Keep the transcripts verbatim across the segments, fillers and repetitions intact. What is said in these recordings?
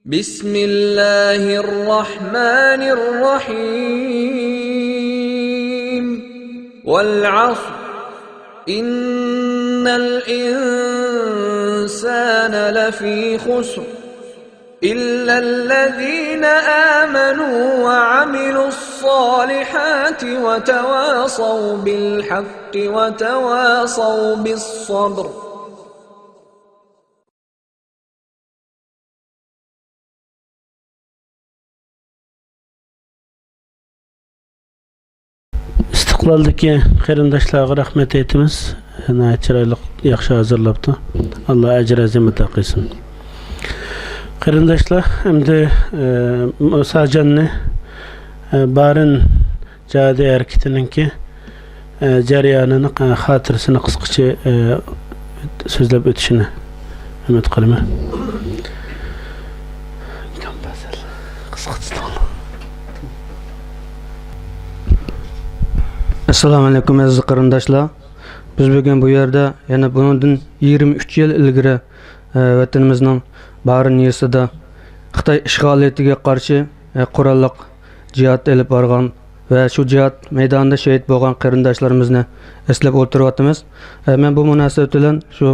بسم الله الرحمن الرحيم. والعصر. إن الإنسان لفي خسر. إلا الذين آمنوا وعملوا الصالحات وتواصوا بالحق وتواصوا بالصبر. ئىستىقلالدىكى قېرىنداشلارغا رەھمەت ئېيتىمىز. ناھايىتى چىرايلىق، ياخشى ھازىرلاپتۇ. ئاللا ئەجىر ئەزىم ئاتا قىلسۇن. قېرىنداشلار، ئەمدى، ئە، مۇساجاننى، ئە، بارىن جىھادىي ھەرىكىتىنىڭكى، ئە، جەريانىنى، ئە، خاتىرىسىنى قىسقىچە، ئە، سۆزلەپ ئۆتۈشىنى ئۈمىد قىلىمەن. ئەسسالامۇ ئەلەيكۇم، ئەزىز قېرىنداشلار. بىز بۈگۈن بۇ يەردە يەنە بۇنىڭدىن يىگىرمە ئۈچ يىل ئىلگىرى، ئە، ۋەتىنىمىزنىڭ بارىن يېزىسىدا خىتاي ئىشغالىيىتىگە قارشى، ئە، قوراللىق جىھاد ئېلىپ بارغان ۋە شۇ جىھاد مەيدانىدا شېھىت بولغان قېرىنداشلىرىمىزنى ئەسلەپ ئولتۇرۇۋاتىمىز. ئە، مەن بۇ مۇناسىۋەت بىلەن شۇ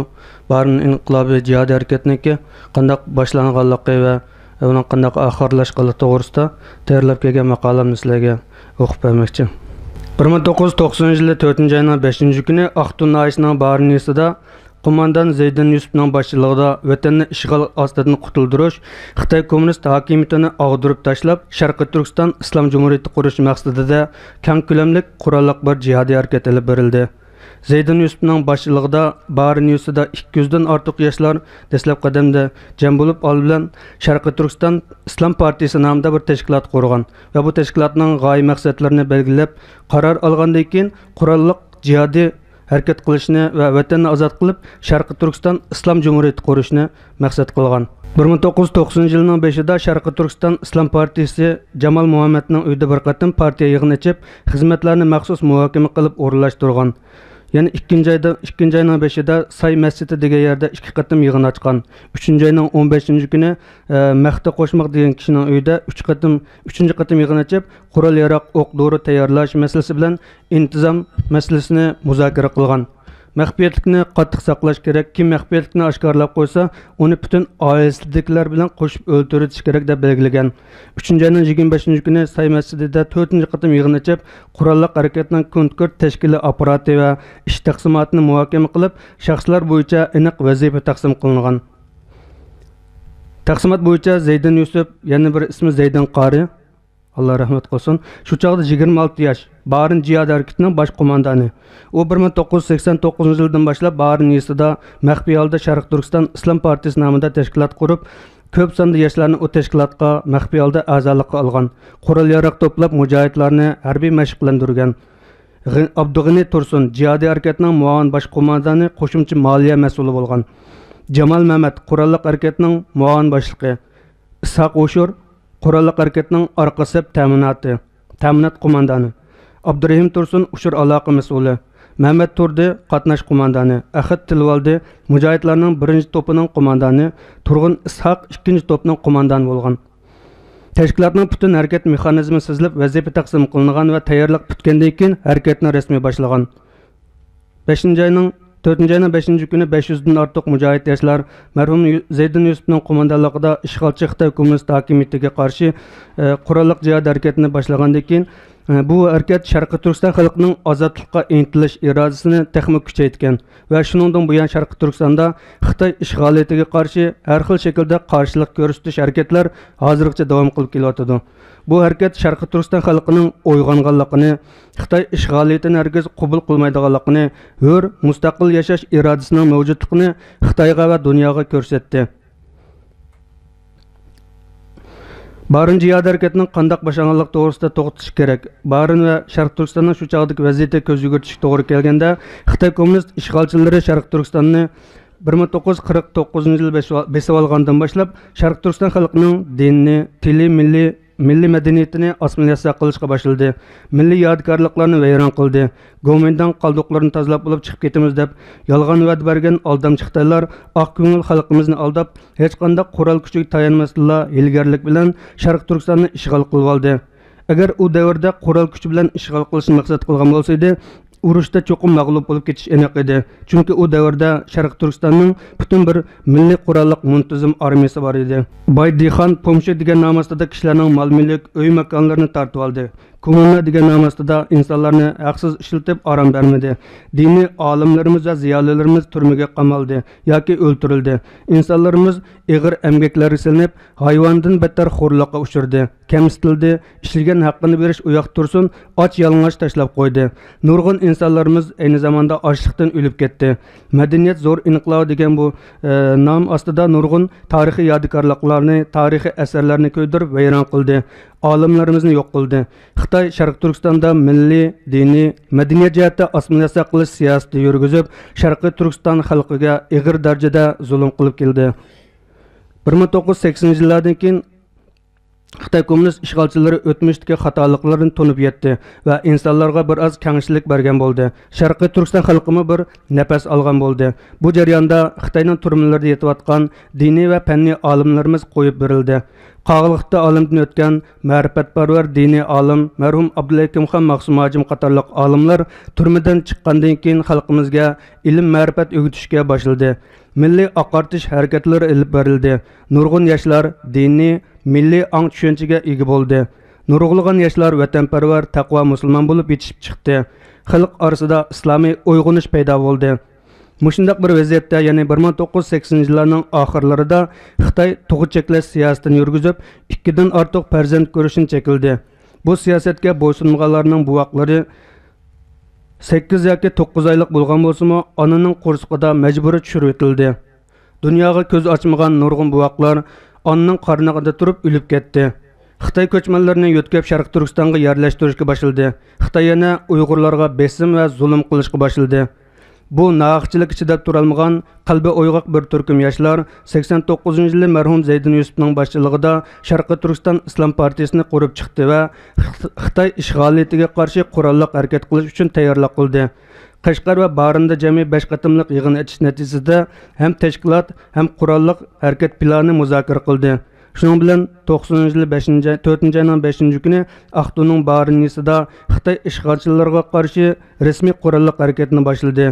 بارىن ئىنقىلابى جىھادىي ھەرىكەتنىڭكى قانداق باشلانغانلىقى ۋە ئۇنىڭ قانداق ئاخىرلاشقانلىقى توغرىسىدا تەييارلاپ كەلگەن ماقالەمنى سىلەرگە ئوقۇپ بەرمەكچى. بىر مىڭ توققۇز يۈز توقسىنىنچى يىلى تۆتىنچى ئاينىڭ بەشىنچى كۈنى ئاقتۇ ناھىيەسىنىڭ بارىن يېزىسىدا قوماندان زەيدىن يۈسۈپنىڭ باشچىلىقىدا ۋەتەننى ئىشغال ئاستىدىن قۇتۇلدۇرۇش، خىتاي كوممۇنىست ھاكىمىيىتىنى ئاغدۇرۇپ تاشلاپ، شەرقىي تۈركىستان ئىسلام جۇمھۇرىيىتى قۇرۇش مەقسىتىدە كەڭ كۆلەملىك قوراللىق بىر جىھادىي ھەرىكەت ئېلىپ بېرىلدى. زەيدىن يۈسۈپنىڭ باشچىلىقىدا بارىن يېزىسىدا ئىككى يۈزدىن ئارتۇق ياشلار دەسلەپ قەدەمدە جەم بولۇپ، ئالدى بىلەن شەرقىي تۈركىستان ئىسلام پارتىيىسى نامىدا بىر تەشكىلات قۇرغان ۋە بۇ تەشكىلاتنىڭ غايە مەقسەتلىرىنى بەلگىلەپ، قارار ئالغاندىن كېيىن، قوراللىق جىھادىي ھەرىكەت قىلىشنى ۋە ۋەتەننى ئازاد قىلىپ، شەرقىي تۈركىستان ئىسلام جۇمھۇرىيىتى قۇرۇشنى مەقسەت قىلغان. بىر مىڭ توققۇز يۈز توقسىنىنچى يىلنىڭ بېشىدا شەرقىي تۈركىستان ئىسلام پارتىيىسى جامال موھەممەدنىڭ ئۆيىدە بىر قېتىم پارتىيە يىغىنى ئېچىپ، خىزمەتلەرنى مەخسۇس مۇھاكىمە قىلىپ ئورۇنلاشتۇرغان. يەنە ئىككىنچى ئايدا، ئىككىنچى ئاينىڭ بېشىدا ساي مەسچىتى دېگەن يەردە ئىككى قېتىم يىغىن ئاچقان. ئۈچىنچى ئاينىڭ ئون بەشىنچى كۈنى، ئە، مەختى قوشماق دېگەن كىشىنىڭ ئۆيىدە ئۈچ قېتىم، ئۈچىنچى قېتىم يىغىن ئېچىپ، قورال ياراغ، ئوق دورا تەييارلاش مەسىلىسى بىلەن ئىنتىزام مەسىلىسىنى مۇزاكىرە قىلغان. مەخپىيەتلىكنى قاتتىق ساقلاش كېرەك، كىم مەخپىيەتلىكنى ئاشكارىلاپ قويسا، ئۇنى پۈتۈن ئائىلىسىدىكىلەر بىلەن قوشۇپ ئۆلتۈرۈۋېتىش كېرەك، دەپ بەلگىلىگەن. ئۈچىنچى ئاينىڭ يىگىرمە بەشىنچى كۈنى ساي مەسچىتىدە تۆتىنچى قېتىم يىغىن ئېچىپ، قوراللىق ھەرىكەتنىڭ كونكرېت تەشكىلىي ئاپپاراتى ۋە ئىش تەقسىماتىنى مۇھاكىمە قىلىپ، شەخسلەر بويىچە ئېنىق ۋەزىپە تەقسىم قىلىنغان. تەقسىمات بويىچە زەيدىن يۈسۈپ، يەنە بىر ئىسمى زەيدىن قارى، ئاللا رەھمەت قىلسۇن، شۇ چاغدا يىگىرمە ئالتە ياش، بارىن جىھاد ھەرىكىتىنىڭ باش قوماندانى. ئۇ بىر مىڭ توققۇز يۈز سەكسەن توققۇزىنچى يىلدىن باشلاپ بارىن يېزىسىدا مەخپىي ھالدا شەرقىي تۈركىستان ئىسلام پارتىيىسى نامىدا تەشكىلات قۇرۇپ، كۆپ ساندا ياشلارنى ئۇ تەشكىلاتقا مەخپىي ھالدا ئەزالىققا ئالغان. قورال ياراغ توپلاپ، مۇجاھىدلارنى ھەربىي مەشىقلەندۈرگەن. غى-، ئابدۇغېنى تۇرسۇن، جىھادىي ھەرىكەتنىڭ مۇئاۋىن باش قوماندانى، قوشۇمچە مالىيە مەسئۇلى بولغان. جامال مەمەت، قوراللىق ھەرىكەتنىڭ مۇئاۋىن باشلىقى. ئىسھاق ھوشۇر، قوراللىق ھەرىكەتنىڭ ئارقا سەپ تەمىناتى، تەمىنات قوماندانى. ئابدۇرېھىم تۇرسۇن، ئۇچۇر ئالاقە مەسئۇلى. مەمەت تۇردى، قاتناش قوماندانى. ئەخەت تىلىۋالدى، مۇجاھىدلارنىڭ بىرىنچى توپىنىڭ قوماندانى. تۇرغۇن ئىسھاق ئىككىنچى توپنىڭ قوماندانى بولغان. تەشكىلاتنىڭ پۈتۈن ھەرىكەت مېخانىزمى سىزىلىپ، ۋەزىپە تەقسىم قىلىنغان ۋە تەييارلىق پۈتكەندىن كېيىن، ھەرىكەتنى رەسمىي باشلىغان. بەشىنچى ئاينىڭ، تۆتىنچى ئاينىڭ بەشىنچى كۈنى بەش يۈزدىن ئارتۇق مۇجاھىد ياشلار مەرھۇم يۈ-، زەيدىن يۈسۈپنىڭ قوماندانلىقىدا ئىشغالچى خىتاي كوممۇنىست ھاكىمىيىتىگە قارشى، ئە، قوراللىق جىھاد ھەرىكىتىنى باشلىغاندىن كېيىن، ئە، بۇ ھەرىكەت شەرقىي تۈركىستان خەلقىنىڭ ئازادلىققا ئىنتىلىش ئىرادىسىنى تېخىمۇ كۈچەيتكەن ۋە شۇنىڭدىن بۇيان شەرقىي تۈركىستاندا خىتاي ئىشغالىيىتىگە قارشى ھەر خىل شەكىلدە قارشىلىق كۆرسىتىش ھەرىكەتلەر ھازىرغىچە داۋام قىلىپ كېلىۋاتىدۇ. بۇ ھەرىكەت شەرقىي تۈركىستان خەلقىنىڭ ئويغانغانلىقىنى، خىتاي ئىشغالىيىتىنى ھەرگىز قوبۇل قىلمايدىغانلىقىنى، ھۆر، مۇستەقىل ياشاش ئىرادىسىنىڭ مەۋجۇتلۇقىنى خىتايغا ۋە دۇنياغا كۆرسەتتى. بارىن جىھاد ھەرىكەتنىڭ قانداق باشلانغانلىقى توغرىسىدا توختىلىش كېرەك. بارىن ۋە شەرقىي تۈركىستاننىڭ شۇ چاغدىكى ۋەزىيىتىگە كۆز يۈگۈرتۈشكە توغرا كەلگەندە، خىتاي كوممۇنىست ئىشغالچىلىرى شەرقىي تۈركىستاننى بىر مىڭ توققۇز يۈز قىرىق توققۇزىنچى يىلى بېسىۋالغاندىن باشلاپ، شەرقىي تۈركىستان خەلقىنىڭ دىنىنى، تىلى، مىللىي مىللىي مەدەنىيىتىنى ئاسسىمىلياتسىيە قىلىشقا باشلىدى. مىللىي يادىكارلىقلارنى ۋەيران قىلدى. گومىنداڭ قالدۇقلىرىنى تازىلاپ بولۇپ چىقىپ كېتىمىز دەپ يالغان ۋەدە بەرگەن ئالدامچى خىتايلار ئاق كۆڭۈل خەلقىمىزنى ئالداپ، ھېچقانداق قورال كۈچىگە تايانماستىنلا ھىيلىگەرلىك بىلەن شەرقىي تۈركىستاننى ئىشغال قىلىۋالدى. ئەگەر ئۇ دەۋردە قورال كۈچى بىلەن ئىشغال قىلىشنى مەقسەت قىلغان بولسا ئىدى، ئۇرۇشتا چوقۇم مەغلۇپ بولۇپ كېتىش ئېنىق ئىدى. چۈنكى ئۇ دەۋردە شەرقىي تۈركىستاننىڭ پۈتۈن بىر مىللىي قوراللىق مۇنتىزىم ئارمىيىسى بار ئىدى. باي دىخان پومشى دېگەن نامى ئاستىدا كىشىلەرنىڭ مال-مۈلۈك، ئۆي-ماكانلىرىنى تارتىۋالدى. كوممۇنا دېگەن نامى ئاستىدا ئىنسانلارنى ھەقسىز ئىشلىتىپ ئارام بەرمىدى. دىنىي ئالىملىرىمىز ۋە زىيالىيلىرىمىز تۈرمىگە قامالدى ياكى ئۆلتۈرۈلدى. ئىنسانلىرىمىز ئېغىر ئەمگەكلەرگە سېلىنىپ، ھايۋاندىن بەتتەر خورلۇققا ئۇچرىدى. كەمسىتىلدى، ئىشلىگەن ھەققىنى بېرىش ئۇياقتا تۇرسۇن، ئاچ-يالىڭاچ تاشلاپ قويدى. نۇرغۇن ئىنسانلىرىمىز ئەينى زاماندا ئاچلىقتىن ئۆلۈپ كەتتى. مەدەنىيەت زور ئىنقىلابى دېگەن بۇ، ئە، نام ئاستىدا نۇرغۇن تارىخىي يادىكارلىقلارنى، تارىخىي ئەسەرلەرنى كۆيدۈرۈپ ۋەيران قىلدى. ئالىملىرىمىزنى يوق قىلدى. خىتاي شەرقىي تۈركىستاندا مىللىي، دىنىي، مەدەنىيەت جەھەتتە ئاسسىمىلياتسىيە قىلىش سىياسىتى يۈرگۈزۈپ، شەرقىي تۈركىستان خەلقىگە ئېغىر دەرىجىدە زۇلۇم قىلىپ كەلدى. بىر مىڭ توققۇز يۈز سەكسىنىنچى يىللاردىن كېيىن خىتاي كوممۇنىست ئىشغالچىلىرى ئۆتمۈشتىكى خاتالىقلىرىنى تونۇپ يەتتى ۋە ئىنسانلارغا بىر ئاز كەڭچىلىك بەرگەن بولدى. شەرقىي تۈركىستان خەلقىمۇ بىر نەپەس ئالغان بولدى. بۇ جەرياندا خىتاينىڭ تۈرمىلىرىدە يېتىۋاتقان دىنىي ۋە پەننىي ئالىملىرىمىز قويۇپ بېرىلدى. قاغىلىقتا ئالەمدىن ئۆتكەن مەرىپەتپەرۋەر دىنىي ئالىم مەرھۇم ئابدۇلھەكىمخان ماخسۇم ھاجىم قاتارلىق ئالىملار تۈرمىدىن چىققاندىن كېيىن خەلقىمىزگە ئىلىم-مەرىپەت ئۆگىتىشكە باشلىدى. مىللىي ئاقارتىش ھەرىكەتلىرى ئېلىپ بېرىلدى. نۇرغۇن ياشلار دىنىي، مىللىي ئاڭ-چۈشەنچىگە ئىگە بولدى. نۇرغۇنلىغان ياشلار ۋەتەنپەرۋەر، تەقۋا مۇسۇلمان بولۇپ يېتىشىپ چىقتى. خەلق ئارىسىدا ئىسلامىي ئويغىنىش پەيدا بولدى. مۇشۇنداق بىر ۋەزىيەتتە يەنى بىر مىڭ توققۇز يۈز سەكسىنىنچى يىللارنىڭ ئاخىرلىرىدا خىتاي تۇغۇت چەكلەش سىياسىتىنى يۈرگۈزۈپ، ئىككىدىن ئارتۇق پەرزەنت كۆرۈشنى چەكلىدى. بۇ سىياسەتكە بويسۇنمىغانلارنىڭ بوۋاقلىرى سەككىز ياكى توققۇز ئايلىق بولغان بولسىمۇ، ئانىنىڭ قورسىقىدا مەجبۇرىي چۈشۈرۈۋېتىلدى. دۇنياغا كۆز ئاچمىغان نۇرغۇن بوۋاقلار ئانىنىڭ قارنىقىدا تۇرۇپ ئۆلۈپ كەتتى. خىتاي كۆچمەنلىرىنى يۆتكەپ شەرقىي تۈركىستانغا يەرلەشتۈرۈشكە باشلىدى. خىتاي يەنە ئۇيغۇرلارغا بېسىم ۋە زۇلۇم قىلىشقا باشلىدى. بۇ ناھەقچىلىككە چىداپ تۇرالمىغان قەلبى ئويغاق بىر تۈركۈم ياشلار سەكسەن توققۇزىنچى يىلى مەرھۇم زەيدىن يۈسۈپنىڭ باشچىلىقىدا شەرقىي تۈركىستان ئىسلام پارتىيىسىنى قۇرۇپ چىقتى ۋە خىت-، خىتاي ئىشغالىيىتىگە قارشى قوراللىق ھەرىكەت قىلىش ئۈچۈن تەييارلىق قىلدى. قەشقەر ۋە بارىندا جەمئىي بەش قېتىملىق يىغىن ئېچىش نەتىجىسىدە ھەم تەشكىلات، ھەم قوراللىق ھەرىكەت پىلانى مۇزاكىرە قىلدى. شۇنىڭ بىلەن توقسىنىنچى يىلى بەشىنچى، تۆتىنچى ئاينىڭ بەشىنچى كۈنى ئاقتۇنىڭ بارىنىسىدا خىتاي ئىشغالچىلىرىغا قارشى رەسمىي قوراللىق ھەرىكەتنى باشلىدى.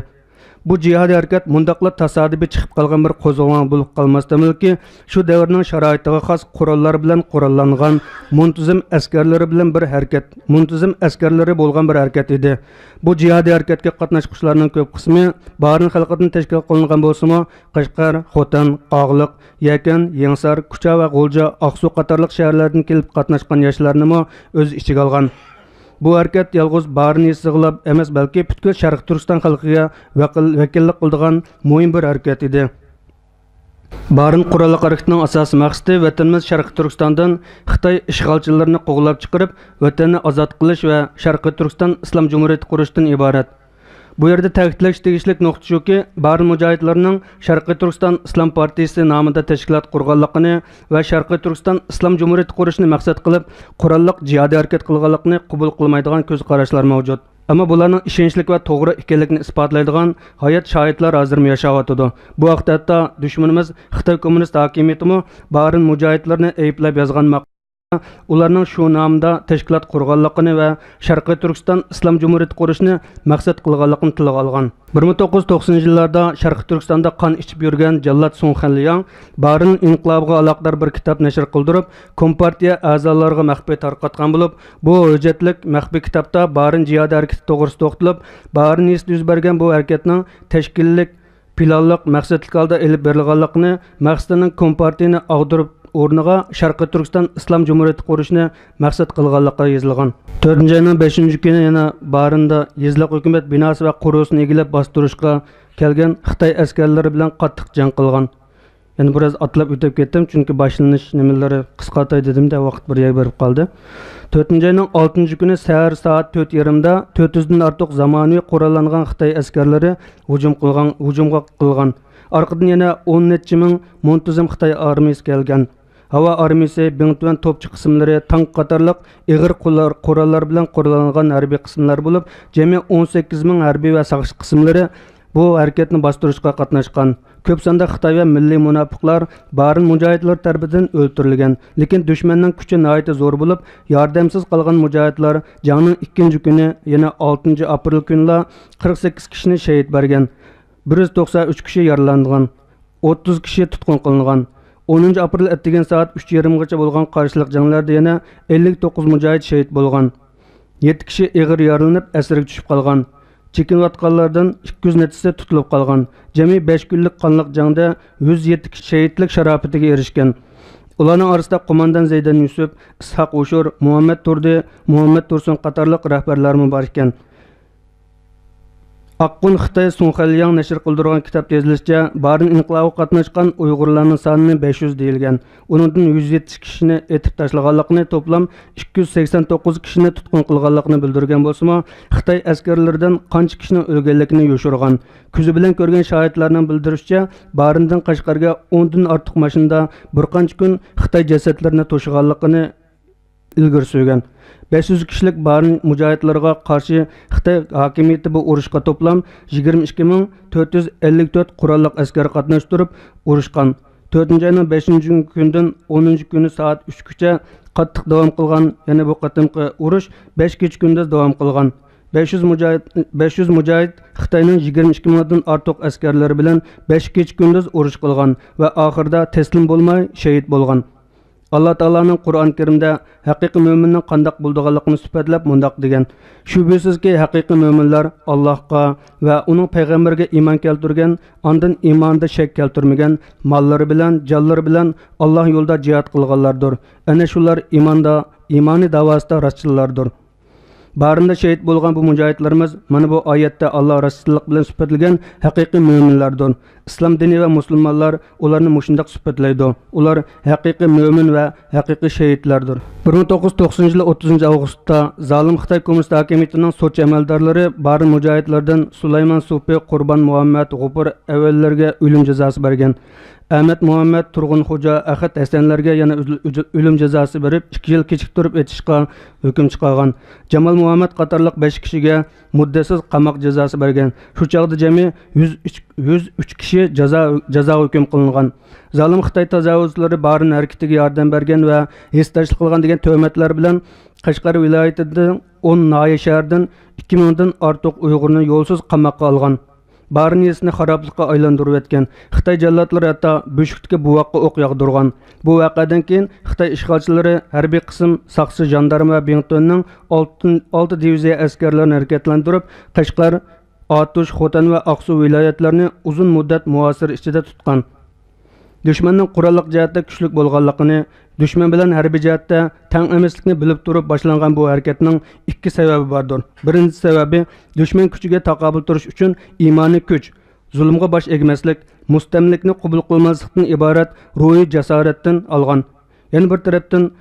بۇ جىھادىي ھەرىكەت مۇنداقلا تاسادىپىي چىقىپ قالغان بىر قوزغىلاڭ بولۇپ قالماستىنمۇكى، شۇ دەۋرنىڭ شارائىتىغا خاس قوراللار بىلەن قوراللانغان مۇنتىزىم ئەسكەرلىرى بىلەن بىر ھەرىكەت، مۇنتىزىم ئەسكەرلىرى بولغان بىر ھەرىكەت ئىدى. بۇ جىھادىي ھەرىكەتكە قاتناشقۇچىلارنىڭ كۆپ قىسمى بارىن خەلقىدىن تەشكىل قىلىنغان بولسىمۇ، قەشقەر، خوتەن، قاغىلىق، يەكەن، يېڭىسار، كۇچا ۋە غۇلجا، ئاقسۇ قاتارلىق شەھەرلەردىن كېلىپ قاتناشقان ياشلارنىمۇ ئۆز ئىچىگە ئالغان. بۇ ھەرىكەت يالغۇز بارىن يېزىسىغىلا ئەمەس، بەلكى پۈتكۈل شەرقىي تۈركىستان خەلقىگە ۋەكىل-، ۋەكىللىك قىلىدىغان مۇھىم بىر ھەرىكەت ئىدى. بارىن قوراللىق ھەرىكىتىنىڭ ئاساسىي مەقسىتى ۋەتىنىمىز شەرقىي تۈركىستاندىن خىتاي ئىشغالچىلىرىنى قوغلاپ چىقىرىپ، ۋەتەننى ئازاد قىلىش ۋە شەرقىي تۈركىستان ئىسلام جۇمھۇرىيىتى قۇرۇشتىن ئىبارەت. بۇ يەردە تەكىتلەش تېگىشلىك نۇقتا شۇكى، بارىن مۇجاھىدلىرىنىڭ شەرقىي تۈركىستان ئىسلام پارتىيىسى نامىدا تەشكىلات قۇرغانلىقىنى ۋە شەرقىي تۈركىستان ئىسلام جۇمھۇرىيىتى قۇرۇشنى مەقسەت قىلىپ، قوراللىق جىھادىي ھەرىكەت قىلغانلىقىنى قوبۇل قىلمايدىغان كۆز قاراشلار مەۋجۇت. ئەمما بۇلارنىڭ ئىشەنچلىك ۋە توغرا ئىكەنلىكىنى ئىسپاتلايدىغان ھايات شاھىتلار ھازىرمۇ ياشاۋاتىدۇ. بۇ ھەقتە ھەتتا دۈشمىنىمىز خىتاي كوممۇنىست ھاكىمىيىتىمۇ بارىن مۇجاھىدلىرىنى ئەيىبلەپ يازغان ماقالە، ئۇلارنىڭ شۇ نامدا تەشكىلات قۇرغانلىقىنى ۋە شەرقىي تۈركىستان ئىسلام جۇمھۇرىيىتى قۇرۇشنى مەقسەت قىلغانلىقىنى تىلغا ئالغان. بىر مىڭ توققۇز يۈز توقسىنىنچى يىللاردا شەرقىي تۈركىستاندا قان ئىچىپ يۈرگەن جاللات سۇڭ خەنلياڭ بارىن ئىنقىلابىغا ئالاقىدار بىر كىتاب نەشر قىلدۇرۇپ، كومپارتىيە ئەزالىرىغا مەخپىي تارقاتقان بولۇپ، بۇ ھۆججەتلىك مەخپىي كىتابتا بارىن جىھادىي ھەرىكىتى توغرىسىدا توختىلىپ، بارىن يېزىسىدا يۈز بەرگەن بۇ ھەرىكەتنىڭ تەشكىللىك، پىلانلىق، مەقسەتلىك ھالدا ئېلىپ بېرىلغانلىقىنى، مەقسىتىنىڭ كومپارتىيىنى ئاغدۇرۇپ ئورنىغا شەرقىي تۈركىستان ئىسلام جۇمھۇرىيىتى قۇرۇشنى مەقسەت قىلغانلىقى يېزىلغان. تۆتىنچى ئاينىڭ بەشىنچى كۈنى يەنە بارىندا يېزىلىق ھۆكۈمەت بىناسى ۋە قورۇسىنى ئىگىلەپ باستۇرۇشقا كەلگەن خىتاي ئەسكەرلىرى بىلەن قاتتىق جەڭ قىلغان. يەنە بىراز ئاتلاپ ئۆتۈپ كەتتىم، چۈنكى باشلىنىش نېمىلىرى قىسقارتاي دېدىمدە، ۋاقىت بىر يەرگە بېرىپ قالدى. تۆتىنچى ئاينىڭ ئالتىنچى كۈنى سەھەر سائەت تۆت يېرىمدا تۆت يۈزدىن ئارتۇق زامانىۋى قوراللانغان خىتاي ئەسكەرلىرى ھۇجۇم قىلغان، ھۇجۇمغا قىلغان. ئارقىدىن يەنە ئون نەچچە مىڭ مۇنتىزىم خىتاي ئارمىيىسى كەلگەن. ھاۋا ئارمىيىسى، بىڭتۈەن توپچى قىسىملىرى، تانك قاتارلىق ئېغىر قوللار-، قوراللار بىلەن قوراللانغان ھەربىي قىسىملار بولۇپ، جەمئىي ئون سەككىز مىڭ ھەربىي ۋە ساقچى قىسىملىرى بۇ ھەرىكەتنى باستۇرۇشقا قاتناشقان. كۆپ ساندا خىتاي ۋە مىللىي مۇناپىقلار بارىن مۇجاھىدلىرى تەرىپىدىن ئۆلتۈرۈلگەن، لېكىن دۈشمەننىڭ كۈچى ناھايىتى زور بولۇپ، ياردەمسىز قالغان مۇجاھىدلار جەڭنىڭ ئىككىنچى كۈنى، يەنى ئالتىنچى ئاپرېل كۈنىلا قىرىق سەككىز كىشىنى شېھىت بەرگەن، بىر يۈز توقسان ئۈچ كىشى يارىلانغان، ئوتتۇز كىشى تۇتقۇن قىلىنغان. ئونىنچى ئاپرېل ئەتىگەن سائەت ئۈچ يېرىمغىچە بولغان قارشىلىق جەڭلەردە يەنە ئەللىك توققۇز مۇجاھىد شېھىت بولغان. يەتتە كىشى ئېغىر يارىلىنىپ ئەسىرگە چۈشۈپ قالغان. چېكىنىۋاتقانلاردىن ئىككى يۈز نەچچىسى تۇتۇلۇپ قالغان. جەمئىي بەش كۈنلۈك قانلىق جەڭدە يۈز يەتتە كىشى شېھىتلىك شاراپىتىگە ئېرىشكەن. ئۇلارنىڭ ئارىسىدا قوماندان زەيدەن يۈسۈپ، ئىسھاق ھوشۇر، مۇھەممەد تۇردى، مۇھەممەد تۇرسۇن قاتارلىق رەھبەرلەرمۇ بار ئىكەن. ئاققۇن خىتاي سۇڭخەنلياڭ نەشر قىلدۇرغان كىتابتا يېزىلىشىچە، بارىن ئىنقىلابىغا قاتناشقان ئۇيغۇرلارنىڭ سانى بەش يۈز دېيىلگەن. ئۇنىڭدىن يۈز يەتتە كىشىنى ئېتىپ تاشلىغانلىقىنى، توپلام ئىككى يۈز سەكسەن توققۇز كىشىنى تۇتقۇن قىلغانلىقىنى بىلدۈرگەن بولسىمۇ، خىتاي ئەسكەرلىرىدىن قانچە كىشىنىڭ ئۆلگەنلىكىنى يوشۇرغان. كۆزى بىلەن كۆرگەن شاھىتلارنىڭ بىلدۈرۈشىچە، باریندىن قەشقەرگە ئوندىن ئارتۇق ماشىنىدا بىر قانچە كۈن خىتاي جەسەتلىرىنى توشۇغانلىقىنى ئىلگىرى سۈرگەن. بەش يۈز كىشىلىك بارىن مۇجاھىدلىرىغا قارشى خىتاي ھاكىمىيىتى بۇ ئۇرۇشقا توپلام يىگىرمە ئىككى مىڭ تۆت يۈز ئەللىك تۆت قوراللىق ئەسكەر قاتناشتۇرۇپ ئۇرۇشقان. تۆتىنچى ئاينىڭ بەشىنچى كۈنىدىن ئونىنچى كۈنى سائەت ئۈچكىچە قاتتىق داۋام قىلغان، يەنى بۇ قېتىمقى ئۇرۇش بەش كېچە كۈندۈز داۋام قىلغان. بەش يۈز مۇجاھىد، بەش يۈز مۇجاھىد خىتاينىڭ يىگىرمە ئىككى مىڭدىن ئارتۇق ئەسكەرلىرى بىلەن بەش كېچە كۈندۈز ئۇرۇش قىلغان ۋە ئاخىرىدا تەسلىم بولماي شېھىت بولغان. ئاللا تائالانىڭ قۇرئان كەرىمدە ھەقىقىي مۆمىننىڭ قانداق بولىدىغانلىقىنى سۈپەتلەپ مۇنداق دېگەن: شۈبھىسىزكى، ھەقىقىي مۆمىنلار ئاللاھقا ۋە ئۇنىڭ پەيغەمبىرىگە ئىمان كەلتۈرگەن، ئاندىن ئىمانىدا شەك كەلتۈرمىگەن، ماللىرى بىلەن، جانلىرى بىلەن ئاللاھ يولىدا جىھاد قىلغانلاردۇر. ئەنە شۇلار ئىماندا، ئىمانى داۋاسىدا راستچىللاردۇر. بارىندا شېھىت بولغان بۇ مۇجاھىدلىرىمىز مانا بۇ ئايەتتە ئاللا راستچىللىق بىلەن سۈپەتلىگەن ھەقىقىي مۆمىنلەردۇر. ئىسلام دىنى ۋە مۇسۇلمانلار ئۇلارنى مۇشۇنداق سۈپەتلەيدۇ: ئۇلار ھەقىقىي مۆمىن ۋە ھەقىقىي شېھىتلەردۇر. بىر مىڭ توققۇز يۈز توقسىنىنچى يىلى ئوتتۇزىنچى ئاۋغۇستتا زالىم خىتاي كوممۇنىست ھاكىمىيىتىنىڭ سوتچى ئەمەلدارلىرى بارىن مۇجاھىدلىرىدىن سۇلايمان سوپى، قۇربان مۇھەممەد، غوپۇر ئەۋەنلەرگە ئۆلۈم جازاسى بەرگەن. ئەمەت مۇھەممەد، تۇرغۇن خوجا، ئەخەت ھەسەنلەرگە يەنە ئۆل-، ئۆل-، ئۆلۈم جازاسى بېرىپ، ئىككى يىل كېچىكتۈرۈپ ئېتىشقا ھۆكۈم چىقارغان. جامال مۇھەممەد قاتارلىق بەش كىشىگە مۇددەتسىز قاماق جازاسى بەرگەن. شۇ چاغدا جەمئىي يۈز ئۈچ، يۈز ئۈچ كىشى جازا، جازاغا ھۆكۈم قىلىنغان. زالىم خىتاي تاجاۋۇزچىلىرى بارىن ھەرىكىتىگە ياردەم بەرگەن ۋە ھېسداشلىق قىلغان دېگەن تۆھمەتلەر بىلەن قەشقەر ۋىلايىتىدىن ئون ناھىيە شەھەردىن ئىككى مىڭدىن ئارتۇق ئۇيغۇرنى يولسىز قاماققا ئالغان. بارىن يېزىسىنى خارابلىققا ئايلاندۇرۇۋەتكەن. خىتاي جاللاتلىرى ھەتتا بۆشۈكتىكى بوۋاققا ئوق ياغدۇرغان. بۇ ۋەقەدىن كېيىن خىتاي ئىشغالچىلىرى ھەربىي قىسىم، ساقچى، ژاندارما ۋە بىڭتۈەننىڭ ئالتىن-، ئالتە دىۋىزىيە ئەسكەرلىرىنى ھەرىكەتلەندۈرۈپ، قەشقەر، ئاتۇش، خوتەن ۋە ئاقسۇ ۋىلايەتلىرىنى ئۇزۇن مۇددەت مۇھاسىرە ئىچىدە تۇتقان. دۈشمەننىڭ قوراللىق جەھەتتە كۈچلۈك بولغانلىقىنى، دۈشمەن بىلەن ھەربىي جەھەتتە تەڭ ئەمەسلىكنى بىلىپ تۇرۇپ باشلانغان بۇ ھەرىكەتنىڭ ئىككى سەۋەبى باردۇر. بىرىنچى سەۋەبى، دۈشمەن كۈچىگە تاقابىل تۇرۇش ئۈچۈن ئىمانىي كۈچ، زۇلۇمغا باش ئەگمەسلىك، مۇستەملىكىنى قوبۇل قىلماسلىقتىن ئىبارەت روھىي جاسارەتتىن ئالغان. يەنە بىر تەرەپتىن،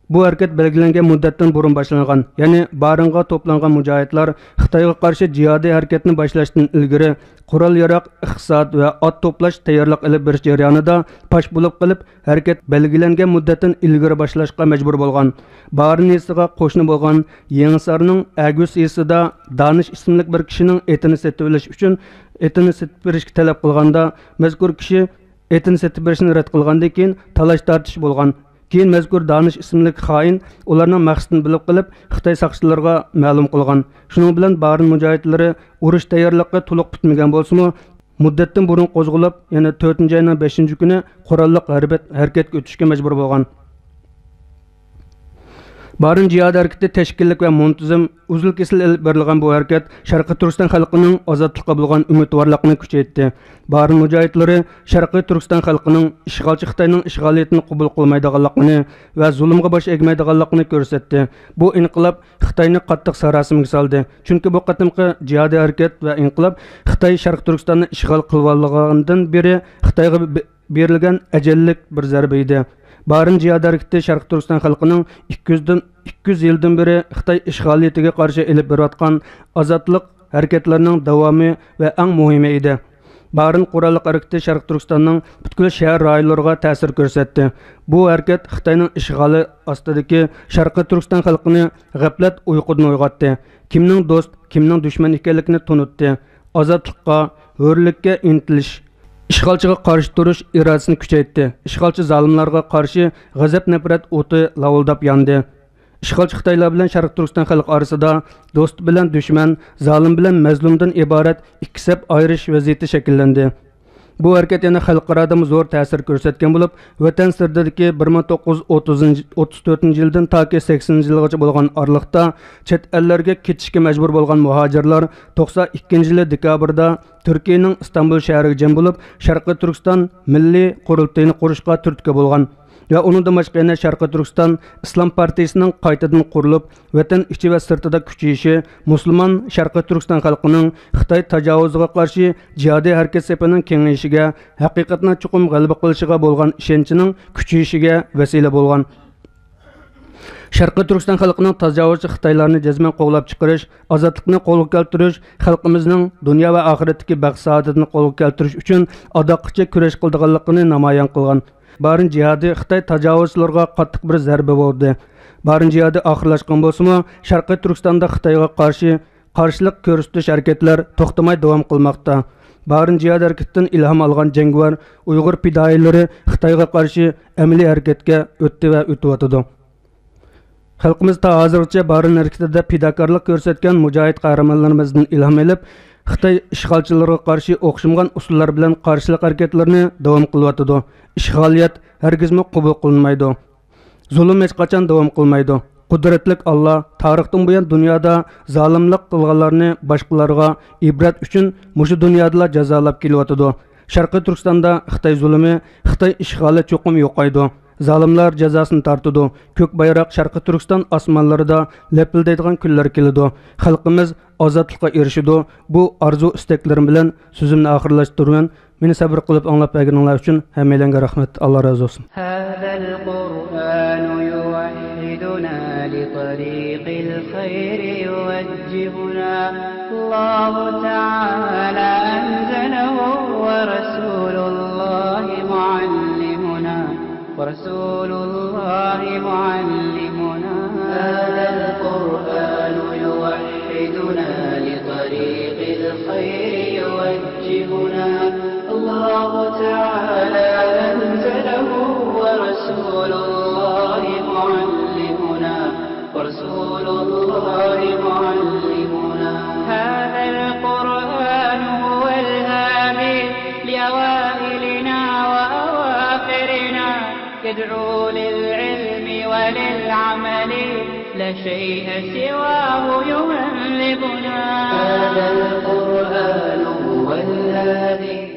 بۇ ھەرىكەت بەلگىلەنگەن مۇددەتتىن بۇرۇن باشلانغان، يەنى بارىنغا توپلانغان مۇجاھىدلار خىتايغا قارشى جىھادىي ھەرىكەتنى باشلاشتىن ئىلگىرى قورال-ياراغ، ئىقتىساد ۋە ئات توپلاش، تەييارلىق ئېلىپ بېرىش جەريانىدا پاش بولۇپ قېلىپ، ھەرىكەت بەلگىلەنگەن مۇددەتتىن ئىلگىرى باشلاشقا مەجبۇر بولغان. بارىن يېزىسىغا قوشنا بولغان يېڭىسارنىڭ ئەگۈس يېزىسىدا دانىش ئىسىملىك بىر كىشىنىڭ ئېتىنى سېتىۋېلىش ئۈچۈن ئېتىنى سېتىپ بېرىشكە تەلەپ قىلغاندا، مەزكۇر كىشى ئېتىنى سېتىپ بېرىشنى رەت قىلغاندىن كېيىن، تالاش-تارتىش بولغان. كېيىن مەزكۇر دانىش ئىسىملىك خائىن ئۇلارنىڭ مەقسىتىنى بىلىپ قېلىپ، خىتاي ساقچىلىرىغا مەلۇم قىلغان. شۇنىڭ بىلەن بارىن مۇجاھىدلىرى ئۇرۇش تەييارلىقى تولۇق پۈتمىگەن بولسىمۇ، مۇددەتتىن بۇرۇن قوزغىلىپ، يەنە تۆتىنچى ئاينىڭ بەشىنچى كۈنى قوراللىق ھەربىي ھەرىكەتكە ئۆتۈشكە مەجبۇر بولغان. بارىن جىھاد ھەرىكىتى تەشكىللىك ۋە مۇنتىزىم، ئۈزۈل-كېسىل ئېلىپ بېرىلغان بۇ ھەرىكەت شەرقىي تۈركىستان خەلقىنىڭ ئازادلىققا بولغان ئۈمىدۋارلىقىنى كۈچەيتتى. بارىن مۇجاھىدلىرى شەرقىي تۈركىستان خەلقىنىڭ ئىشغالچى خىتاينىڭ ئىشغالىيىتىنى قوبۇل قىلمايدىغانلىقىنى ۋە زۇلۇمغا باش ئەگمەيدىغانلىقىنى كۆرسەتتى. بۇ ئىنقىلاب خىتاينى قاتتىق ساراسىمىگە سالدى. چۈنكى بۇ قېتىمقى جىھادىي ھەرىكەت ۋە ئىنقىلاب خىتاي شەرقىي تۈركىستاننى ئىشغال قىلىۋالغاندىن بېرى خىتايغا بېرىلگەن ئەجەللىك بىر زەربە ئىدى. بارىن جىھاد ھەرىكىتى شەرقىي تۈركىستان خەلقىنىڭ ئىككى يۈزدىن، ئىككى يۈز يىلدىن بېرى خىتاي ئىشغالىيىتىگە قارشى ئېلىپ بېرىۋاتقان ئازادلىق ھەرىكەتلىرىنىڭ داۋامى ۋە ئەڭ مۇھىمى ئىدى. بارىن قوراللىق ھەرىكىتى شەرقىي تۈركىستاننىڭ پۈتكۈل شەھەر رايونلىرىغا تەسىر كۆرسەتتى. بۇ ھەرىكەت خىتاينىڭ ئىشغالى ئاستىدىكى شەرقىي تۈركىستان خەلقىنى غەپلەت ئۇيقۇدىن ئويغاتتى. كىمنىڭ دوست، كىمنىڭ دۈشمەن ئىكەنلىكىنى تونۇتتى. ئازادلىققا، ھۆرلۈككە ئىنتىلىش، ئىشغالچىغا قارشى تۇرۇش ئىرادىسىنى كۈچەيتتى. ئىشغالچى زالىملارغا قارشى غەزەپ-نەپرەت ئوتى لاۋۇلداپ ياندى. ئىشغالچى خىتايلار بىلەن شەرقىي تۈركىستان خەلقى ئارىسىدا دوست بىلەن دۈشمەن، زالىم بىلەن مەزلۇمدىن ئىبارەت ئىككى سەپ ئايرىش ۋەزىيىتى شەكىللەندى. بۇ ھەرىكەت يەنە خەلقئارادىمۇ زور تەسىر كۆرسەتكەن بولۇپ، ۋەتەن سىرتىدىكى بىر مىڭ توققۇز يۈز ئوتتۇز تۆتىنچى يىلدىن تاكى سەكسىنىنچى يىلغىچە بولغان ئارىلىقتا چەت ئەللەرگە كېتىشكە مەجبۇر بولغان مۇھاجىرلار توقسان ئىككىنچى يىلى دېكابىردا تۈركىيەنىڭ ئىستانبۇل شەھىرىگە جەم بولۇپ، شەرقىي تۈركىستان مىللىي قۇرۇلتىيىنى قۇرۇشقا تۈرتكە بولغان. ۋە ئۇنىڭدىن باشقا يەنە شەرقىي تۈركىستان ئىسلام پارتىيىسىنىڭ قايتىدىن قۇرۇلۇپ، ۋەتەن ئىچى ۋە سىرتىدا كۈچىيىشى، مۇسۇلمان شەرقىي تۈركىستان خەلقىنىڭ خىتاي تاجاۋۇزىغا قارشى جىھادىي ھەرىكەت سېپىنىڭ كېڭىيىشىگە، ھەقىقەتنىڭ چوقۇم غەلىبە قىلىشىغا بولغان ئىشەنچىنىڭ كۈچىيىشىگە ۋەسىلە بولغان. شەرقىي تۈركىستان خەلقىنىڭ تاجاۋۇزچى خىتايلارنى جەزمەن قوغلاپ چىقىرىش، ئازادلىقنى قولغا كەلتۈرۈش، خەلقىمىزنىڭ دۇنيا ۋە ئاخىرەتتىكى بەخت-سائادىتىنى قولغا كەلتۈرۈش ئۈچۈن ئاداققىچە كۈرەش قىلىدىغانلىقىنى نامايان قىلغان. بارىن جىھادى خىتاي تاجاۋۇزچىلىرىغا قاتتىق بىر زەربە بولدى. بارىن جىھادى ئاخىرلاشقان بولسىمۇ، شەرقىي تۈركىستاندا خىتايغا قارشى قارشىلىق كۆرسىتىش ھەرىكەتلەر توختىماي داۋام قىلماقتا. بارىن جىھاد ھەرىكىتىدىن ئىلھام ئالغان جەڭگىۋار ئۇيغۇر پىدائىيلىرى خىتايغا قارشى ئەمەلىي ھەرىكەتكە ئۆتتى ۋە ئۆتۈۋاتىدۇ. خەلقىمىز تا ھازىرغىچە بارىن ھەرىكىتىدە پىداكارلىق كۆرسەتكەن مۇجاھىد قەھرىمانلىرىمىزدىن ئىلھام ئېلىپ، خىتاي ئىشغالچىلىرىغا قارشى ئوخشىمىغان ئۇسۇللار بىلەن قارشىلىق ھەرىكەتلىرىنى داۋام قىلىۋاتىدۇ. ئىشغالىيەت ھەرگىزمۇ قوبۇل قىلىنمايدۇ. زۇلۇم ھېچقاچان داۋام قىلمايدۇ. قۇدرەتلىك ئاللا تارىختىن بۇيان دۇنيادا زالىملىق قىلغانلارنى باشقىلارغا ئىبرەت ئۈچۈن مۇشۇ دۇنيادىلا جازالاپ كېلىۋاتىدۇ. شەرقىي تۈركىستاندا خىتاي زۇلۇمى، خىتاي ئىشغالى چوقۇم يوقايدۇ. زالىملار جازاسىنى تارتىدۇ. كۆك بايراق شەرقىي تۈركىستان ئاسمانلىرىدا لەپىلدەيدىغان كۈنلەر كېلىدۇ. خەلقىمىز ئازادلىققا ئېرىشىدۇ. بۇ ئارزۇ ئىستەكلىرىم بىلەن سۆزۈمنى ئاخىرلاشتۇرىمەن. مېنى سەبىر قىلىپ ئاڭلاپ بەرگىنىڭلار ئۈچۈن ھەممەيلەنگە رەھمەت. ئاللا رازى بولسۇن. هذا القرآن يوحدنا لطريق الخير يوجهنا. الله تعالى أنزله ورسول الله معلمنا. ورسول الله معلمنا. هذا القرآن يوحدنا لطريق الخير يوجهنا. الله تعالى أنزله ورسول الله معلمنا. ورسول الله معلمنا. هذا القرآن هو الهادي لأوائلنا وأواخرنا. يدعو للعلم وللعمل، لا شيء سواه يهذبنا. هذا القرآن هو الهادي.